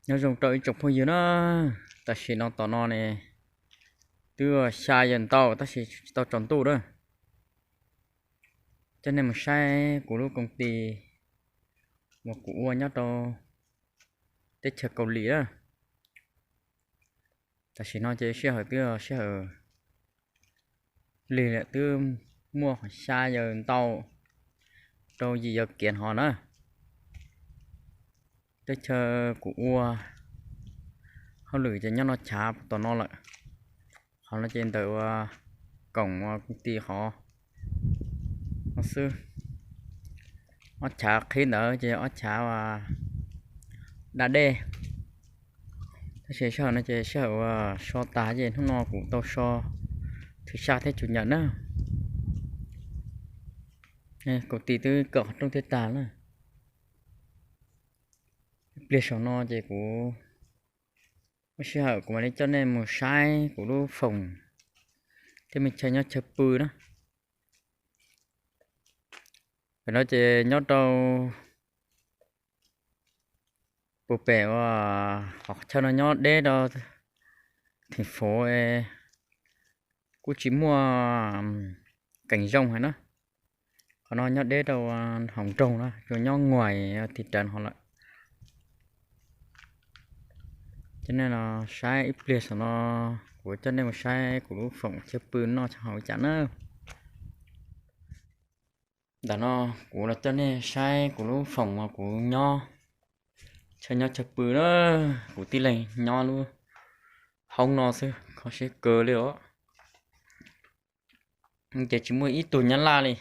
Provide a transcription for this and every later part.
Nyob zoo rau ib tsoom phooj ywg na, tam sim no tom no ne twb xya yawm ntau tab sis tsis tau tsaus ntuj na. Coj nej mus saib kuv lub koom tis uas kuv ua nyob rau teb chaws Kaus Lim na. Tam sim no ces sij hawm twb sij hawm lig lawm, twb muaj xya yawm ntau rau yim yawm kiav hov na. Teb chaws kuv ua hauj lwm ces nyob no chav tom no lawm. Qhov no ces ntawm ua koom ua koom ti qhov no xwb. Ob chav qhib ntawd ces ob chav ua da dej. Tab sis sij hawm no ces sij hawm ua so tag ces hnub no kuv tau so thwm saj thiab tsuv nyam na. Koom ti twb kawm qhov rooj thiab tag na. Ib pliag saum no ces kuv muaj sij hawm kuv mam li coj nej mus saib kuv lub foom thiab me chaw nyob chaw pw na. Pem no ces nyob rau puag pem ua qhov chaw no nyob deb rau theem fauv, kuj tsis muaj keem zoo heev na. Qhov no nyob deb rau hauv nroog na, tsuas nyob nguaim tiv rawv hov lawm. Coj nej los saib ib pliag saum no, kuv coj nej mus saib kuv lub foom chaw pw noj chaw haus li cas na. Ntawm no kuv los coj nej saib kuv lub foom uas kuv nyob, chaw nyob chaw pw na. Kuv tib leeg nyob lub hoob no xwb, kho siab kawg li os. Ces tsis muaj ib tug Nyab Laj li.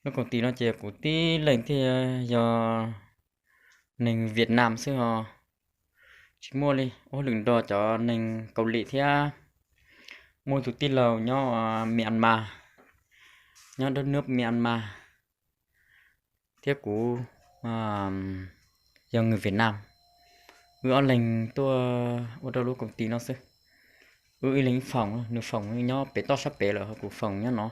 Lub koom ti no ces kuv tib leeg thiaj yog neeg Vietnam xwb os. Tsis muaj li, ua hauj lwm nrog cov neeg Kaus Lim thiab muaj tus tij laug nyob Myanmar, nyob dab nub Myanmar, thiab kuv yog neeg Vietnam. Wb ob leeg tuaj ua rau lub koom ti no xwb. Wb ib leeg ib foom, nws foom nyob pem toj sab pem lawm ho kuv foom nyob no.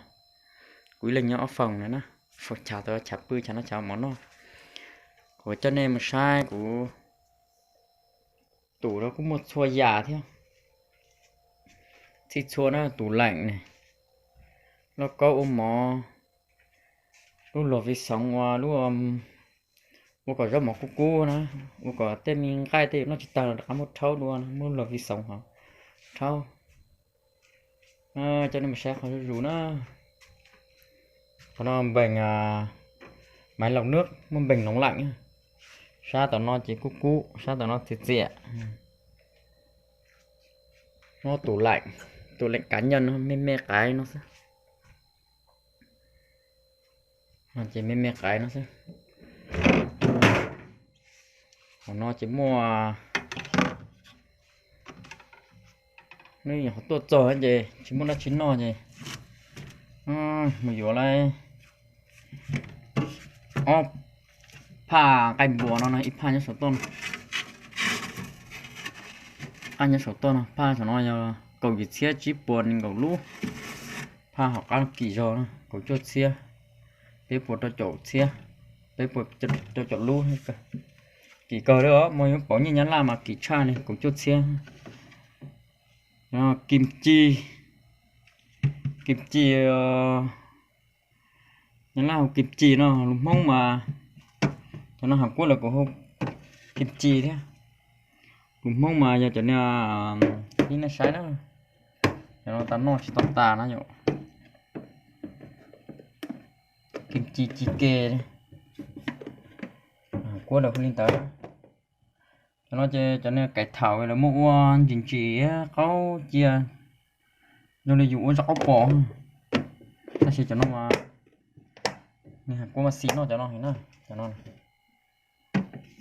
Kuv ib leeg nyob ob foom na, foom chav tau chav pw, chav noj chav mov noj. Kuv coj nej mus saib kuv tus no kuj muaj txhua yam thiab. Txhij txhua na, tus leem ne, lauj kaub ua mov, lub luag viv xoov ua lub, ua kom zaub mov kub kub na, ua kom tej me nqaij tej yam noj tsis tag los rov qab muab rhaub dua, muab lub luag viv xoov hov rhaub. Coj nej mus saib qhov zuj zus na. Qhov no npeem, maiv laus nwb, muaj npeem noov laim. Sab tom no ces kub kub, sab tom no txias txias. Muab tus laim, tus laim kav nyaj no me me qaiv no xwb. Ces me me qaiv no xwb. Hauv no ces muaj, neb nyuam qhuav tuaj txog ces tsis muaj dab tsi noj ces mus yuav lawm ob phaj nqaij npua no, ib phaj nyob saum toj no, phaj nyob saum toj no, phaj saum no yog kaum yim txhiab tsib puas nees nkaum lub. Phaj hauv qab kim zog no kaum cuaj txhiab, peb puas rau caum txhiab, peb puas rau caum lub. Kim kawg li os, mas yuav pauv nyiaj Nyab Laj mas kim tshaj li, kaum cuaj txhiab. Kim ci, kim ci, Nyab Laj hu kim ci no, lus Hmoob mas, cov no Hàn Quốc lawv kuj hu kim ci thiab. Lus Hmoob mas yog cov niag, ib nej saib na, cov no tas noj tsis tau tas na yom. Kim ci ci ke, Hàn Quốc lawv hu li ntawd. Cov no ces cov niag kaiv thaum lawv muab ua ntsim ntsim qaub cia zoo li yus ua zaub qaub pos. Tab sis cov no mas, nws Hàn Quốc mas xis noj cov no heev na, cov no.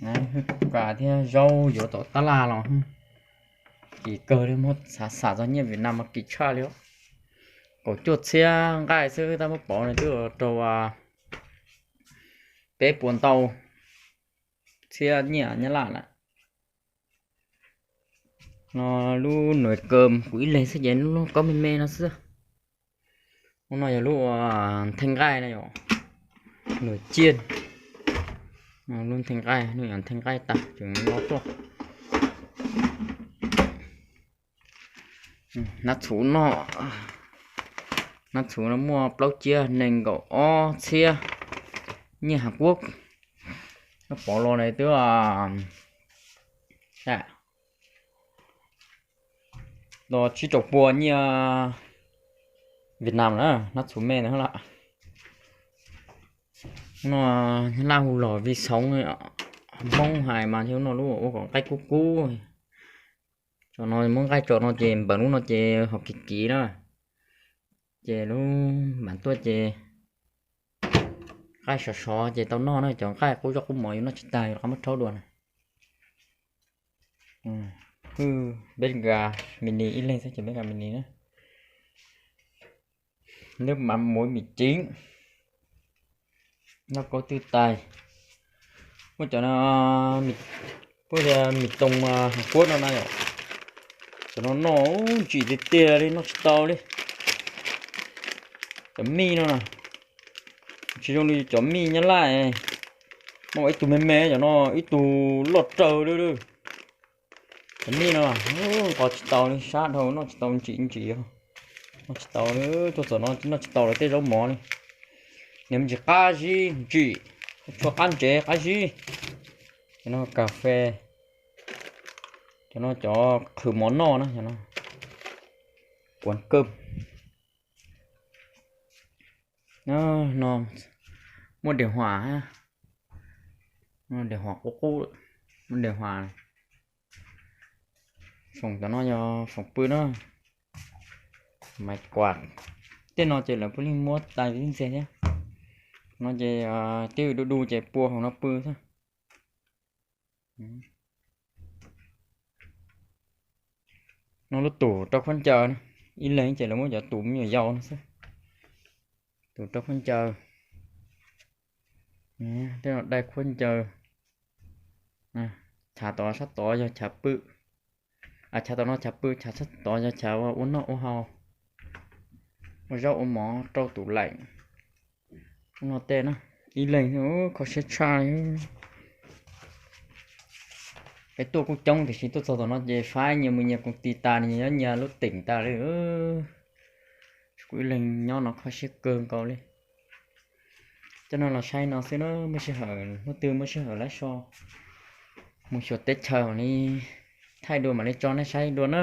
Hwj kas thiab zaub yuav tom tab laj los, kim kawg li, muab xav xam txog nyiaj Việt Nam mas kim tshaj li os. Kaum cuaj txhiab nqaij xwb tab muab pauv nws twb rau peb puas ntau txhiab nyiaj Nyab Laj lawm. No lub nồi cơm kuv ib leeg xwb ces lub kaub me me no xwb. Lub no yog lub ua nthe nqaij na yom, nồi chiên. Lub nthe nqaij, lub nthe nqaij tas tseem no tuaj. Hnab txhuv no, hnab txhuv no muaj plaub ciab nees nkaum ob txhiab nyiaj Hàn Quốc. Pov los na twb los tsib rau pua nyiaj Việt Nam na, hnab txhuv me na. No Nyab Laj hu los vi xoov, Hmoob hais mas no lub ua kom nqaij kub kub. Cov no muab nqaij tso no ces npawm lub no ces ho kiv kiv na. Ces lub mam tuaj ces nqaij sov sov ces tau noj na, cov nqaij qub zoj qub mov yuav noj tsis tag yuav rov qab muab rhaub dua na. Hwj, bếp ga mini ib leeg xwb ces bếp ga mini na. Nước mắm muối mì chính, noj kaub twj tais. Muaj cov no, puab tias mì tôm Hàn Quốc no na yom. Cov no noj ntsim tiag tiag li, noj tsis tau li. Cov mij no na, tsis zoo li cov mij Nyab Laj, noj ib tug me me, cov no ib tug loj raws li. Cov mij no nqos tsis tau li, sab dhau, noj tsis tau, ntsim ntsim, noj tsis tau li. Tuaj txog no noj tsis tau lawv tej zaub mov li. Niam me ntsis qab zib ntsim, tshua qab ntsev qab zib. Cov no cà phê, cov no cov qhwv mov noj na, cov no quán cơm. No muaj điện thoại, điện thoại qub qub, muaj điện thoại. Foom cov no yog foom pw na, máy quạt. Tej no ces lawv puav leej muab tais tib ntxiag thiab. No ces twb du du ces pua hauv no pw xwb. No lub tủ rau khaub ncaws, ib leeg ces lawv muab cov tủ me nyuam yaus no xwb. Tủ rau khaub ncaws, tej no dai khaub ncaws. Chav tod sab tod yog chav pw, chav tom no chav pw, chav sab tod yog chav ua noj ua haus, ua zaub ua mov rau tủ lạnh. No tej na, ib leeg kho siab tshaj li. Peb tuaj kuj coob tiam sis tuaj txog tom no ces faib nyias mus nyias koom tis tas, nyias nyob nyias lub teem tas li. Kuv ib leeg nyob no kho siab kawg nkaus li. Coj nej los saib no xwb na, muaj sij hawm hnub twg muaj sij hawm lawm so mus xyuas teb chaws mam li thaij dua mam li tso nej saib dua na.